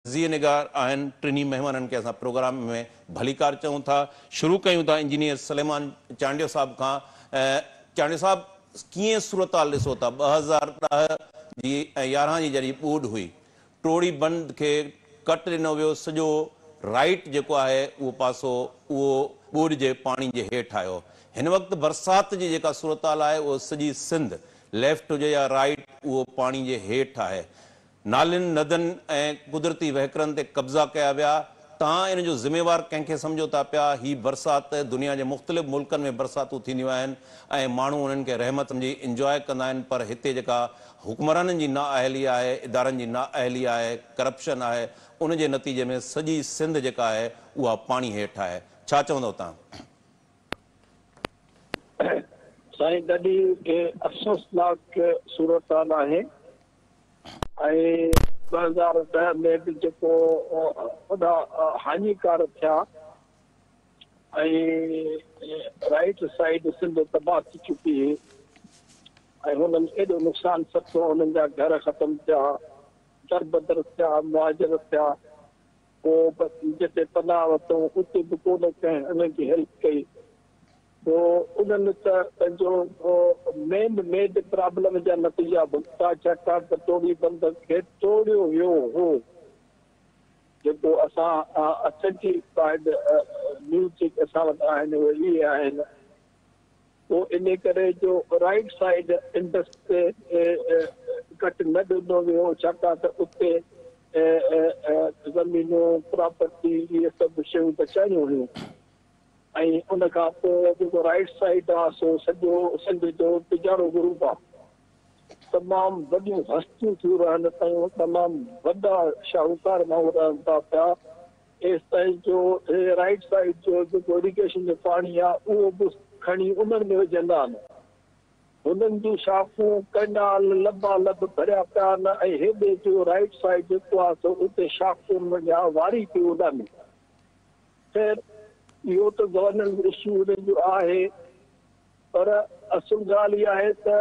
تجزيي نگار آهن. ٽنهي مهمانن کي اسان پروگرام ۾ ڀليڪار چئون ٿا. شروع ڪيون ٿا انجنيئر سليمان چانڊيو صاحب کان. چانڊيو صاحب، ڪيئن صورتحال ڏسو ٿا؟ 2010 جي ۽ 11 جي جڏهن ٻوڏ هئي، ٽوڙي بند کي ڪٽ ڏنو ويو، سڄو رائيٽ جيڪو آهي اهو پاسو اهو ٻوڏ جي پاڻي جي هيٺ آيو. هن وقت برسات جي جيڪا صورتحال آهي اهو سڄي سنڌ ليفٽ هجي يا رائيٽ اهو پاڻي جي هيٺ آهي. نالين، ندين ۽ قدرتي وهڪرن تي قبضا ڪيا ويا، توهان ان جو ذميوار ڪنهن کي سمجهو ٿا پيا؟ هي برسات دنيا جي مختلف ملڪن ۾ برساتون ٿينديون آهن ۽ ماڻهو انهن کي رحمت سمجهي انجواء ڪندا آهن پر هتي جيڪا حڪمرانن جي نااهلي آهي، ادارن جي نااهلي آهي، ڪرپشن آهي ان جي نتيجي ۾ سڄي سنڌ جيڪا آهي اها پاڻي هيٺ آهي. ڇا چوندؤ توهان؟ سائين ڏاڍي افسوسناڪ صورتحال آهي. ۽ 2010 ۾ به جيڪو وڏا هاڃيڪار ٿيا ۽ رائيٽ سائيڊ سنڌ تباهه ٿي چڪي هئي ۽ هنن ايڏو نقصان ستو، هنن جا گهر ختم ٿيا، دربدر ٿيا، مهاجر ٿيا، پوء جتي پناهه ورتئون اتي به ڪو نه ڪنهن انهن کي هيلپ ڪئي. پوء انهن ته پنهنجو مين ميڊ پرابلم جا نتيجا ڀڳتا، ڇاڪاڻ ته ٽوڙي بند کي ٽوڙيو ويو هو، جيڪو اسان اٿينٽيفائيڊ نيوز جيڪي اسان وٽ آهن اهي اهي آهن. پوء انهي ڪري جو رائيٽ سائيڊ انڊس تي ڪٽ نه ڏنو ويو، ڇاڪاڻ ته اتي زمينون، پراپرٽي اهي سڀ شيون بچايون هيون. ۽ ان کان پوء جيڪو رائيٽ سائيڊ آ سو سڄو سنڌ جو پجارو گروپ آ. تمام وڏيون هستيون ٿيون رهن پيون، تمام وڏا شاهوڪار ماڻهو رهن ٿا پيا، ايستائين جو هي رائيٽ سائيڊ جو جيڪو اريگيشن جو پاڻي آ اهو به کڻي انهن ۾ وجهندا آهن. هنن جون شاخون، ڪئنال لبا لب ڀريا پيا آهن ۽ هيڏي جو رائيٽ سائيڊ جيڪو آ سو اتي شاخون منجهان واري پئي اڏامي. خير اهو ته گورننس اشو انهن جو آهي پر اصل ڳالهه اها آهي ته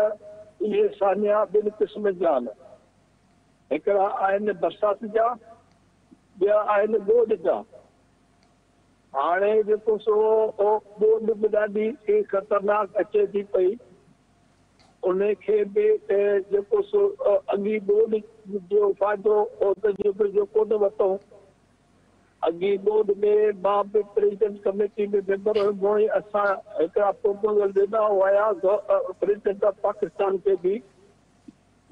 اهي سانحا ٻن قسمن جا آهن. هڪڙا آهن برسات جا ٻيا آهن ٻوڏ جا. هاڻي جيڪو سو ٻوڏ به ڏاڍي خطرناڪ اچي ٿي پئي ان کي به جيڪو سو اڳي ٻوڏ جو فائدو تجربي جو ڪونه ورتائون. اڳي ٻوڏ ۾ مان به پريزيڊنٽ ڪميٽي ۾ ميمبر هيم ۽ اسان هڪڙا پروپوزل ڏنا هيا پريزيڊنٽ آف پاڪستان کي به،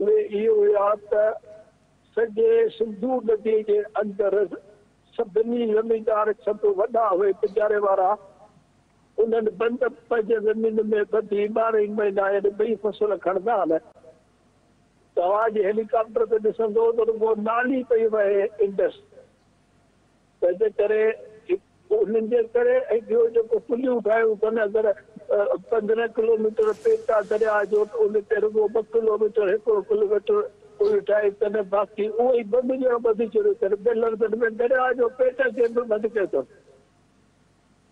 اهي اهي هيا ته سڄي سنڌو ندي جي اندر سڀني زميندار سڀ وڏا اهي پڄاري وارا انهن بند پنهنجي زمين ۾ ٻڌي 12 ئي مهينا يعني ٻئي فصل کڻندا آهن. توهان جي هيليڪاپٽر تي ڏسندو ته رڳو نالي پئي وهي انڊس تنهنجي ڪري انهن جي ڪري ۽ ٻيو جيڪو پليون ٺاهيون اٿن اگر 15 ڪلوميٽر پيٽ آ درياء جو ته ان تي رڳو 2 ڪلوميٽر 1 ڪلوميٽر پل ٺاهي اٿن باقي اهو ئي بند ڄڻ ٻڌي ڇڏيو اٿن ٻيلن تن ۾ درياء جو پيٽ کي به بند ڪيو اٿن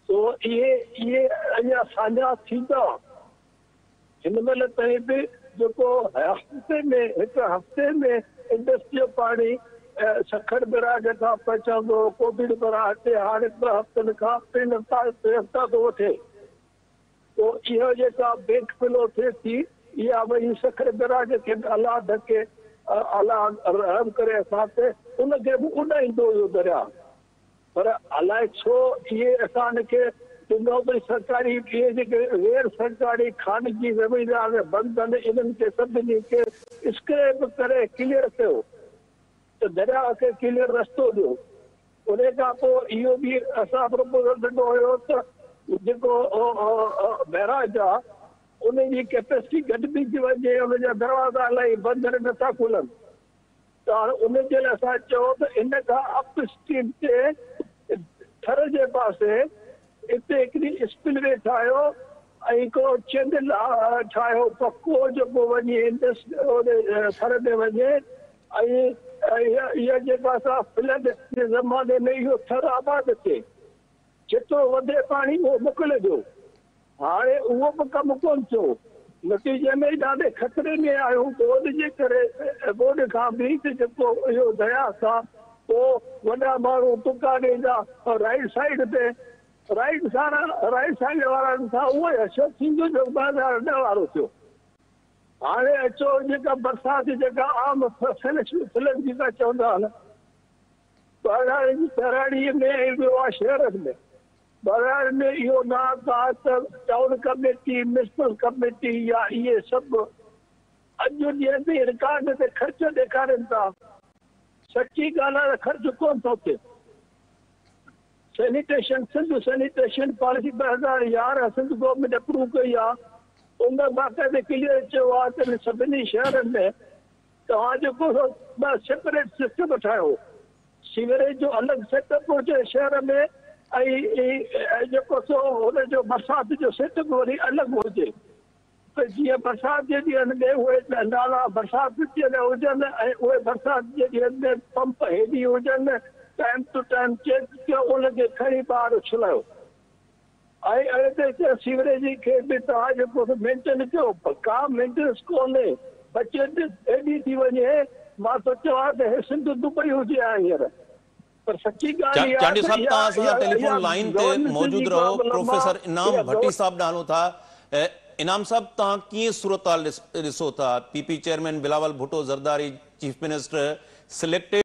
سو اهي اڃا سانحا ٿيندا. هن مهل تائين به جيڪو هفتي ۾ هڪ هفتي ۾ انڊس جو پاڻي سکر بئراج کان پهچندو هو ڪوٽڙي بئراج تي هاڻي 2 هفتن کان 3 هفتا 3 هفتا ٿو وٺي. پوء اها جيڪا بيڪ فلو ٿئي ٿي اها وري سکر بئراج کي به الله ڍڪي الله رحم ڪري اسان تي ان کي به اڏائيندو اهو درياء. پر الائي ڇو اهي اسان کي ڏنو به سرڪاري اهي جيڪي غير سرڪاري خانگي زميندار بند آهن انهن کي سڀني کي اسڪريپ ڪري ڪليئر ڪيو ته درياء کي ڪليئر رستو ڏيو. انهي کان پوء اهو به اسان پروپوزل ڏنو هيو ته جيڪو بئراج آهي ان جي ڪيپيسٽي گهٽ ٿي وڃي ان جا دروازا الائي بند آهن نٿا کلن. ته هاڻي ان جي لاء اسان چيو ته ان کان اپ اسٽريم تي ٿر جي پاسي اتي هڪڙي اسپل وي ٺاهيو ۽ هڪڙو چينل ٺاهيو پڪو جيڪو وڃي انڊس ٿر ۾ وڃي ۽ اها جيڪا سا فلڊ جي زماني ۾ اهو ٿر آباد ٿئي جيترو وڌي پاڻي اهو موڪلي ڏيو. هاڻي اهو به ڪم ڪونه ٿيو. نتيجي ۾ ڏاڍي خطري ۾ آهيون. ٻوڏ جي ڪري ٻوڏ کان به ته جيڪو اهو درياء سان پوء وڏا ماڻهو ٽڪا ڏيندا رائيٽ سائيڊ تي رائيٽ سارا رائيٽ سائيڊ وارن سان اهو ئي حشر ٿيندو جو 2010 وارو ٿيو. هاڻي اچو جيڪا برسات جيڪا عام فلش فلڊ جيڪا چوندا آهن ٻهراڙي جي ٻهراڙي ۾ ۽ ٻيو آهي شهرن ۾. ٻهراڙي ۾ اهو نه آهي ته ٽائون ڪميٽي، ميونسپل ڪميٽي يا اهي سڀ اڄ ڏينهن تائين رڪارڊ تي خرچ ڏيکارين ٿا. سچي ڳالهه آهي ته خرچ ڪونه ٿو ٿئي. Sanitation Sindh sanitation policy 2011 Sindh government approve ڪئي آهي ان ۾ باقاعدي ڪليئر چيو آهي ته سڀني شهرن ۾ توهان جيڪو سو ٻه سيپريٽ سسٽم ٺاهيو سيوريج جو الڳ سيٽ اپ هجي شهر ۾ ۽ جيڪو سو ان جو برسات جو سيٽ اپ وري الڳ هجي. ته جيئن برسات جي ڏينهن ۾ اهي نالا برسات جي لاء هجن ۽ اهي برسات جي ڏينهن ۾ پمپ هيوي هجن، ٽائيم ٽو ٽائيم چيڪ ڪيو ان کي کڻي ٻاهر اڇلايو ۽ اهڙي طريقي سان سيوريج کي به توهان جيڪو سو مينٽين ڪيو پر ڪا مينٽيننس ڪونهي بچت ايڏي ٿي وڃي مان ٿو چوان ته هي سنڌ دبئي هجي ها هينئر. پر سچي ڳالهه اها چانڊيو ته صاحب اها توهان اسان سان اها ٽيليفون اها لائين تي گورنمينٽ جي موجود رهو پرابلم آ پروفيسر انعام اها ڀٽي گور. صاحب ڏانهن هلون ٿا انعام صاحب توهان ڪيئن صورتحال ڏسو ٿا P P chairman Bilawal Bhutto Zardari chief minister selected.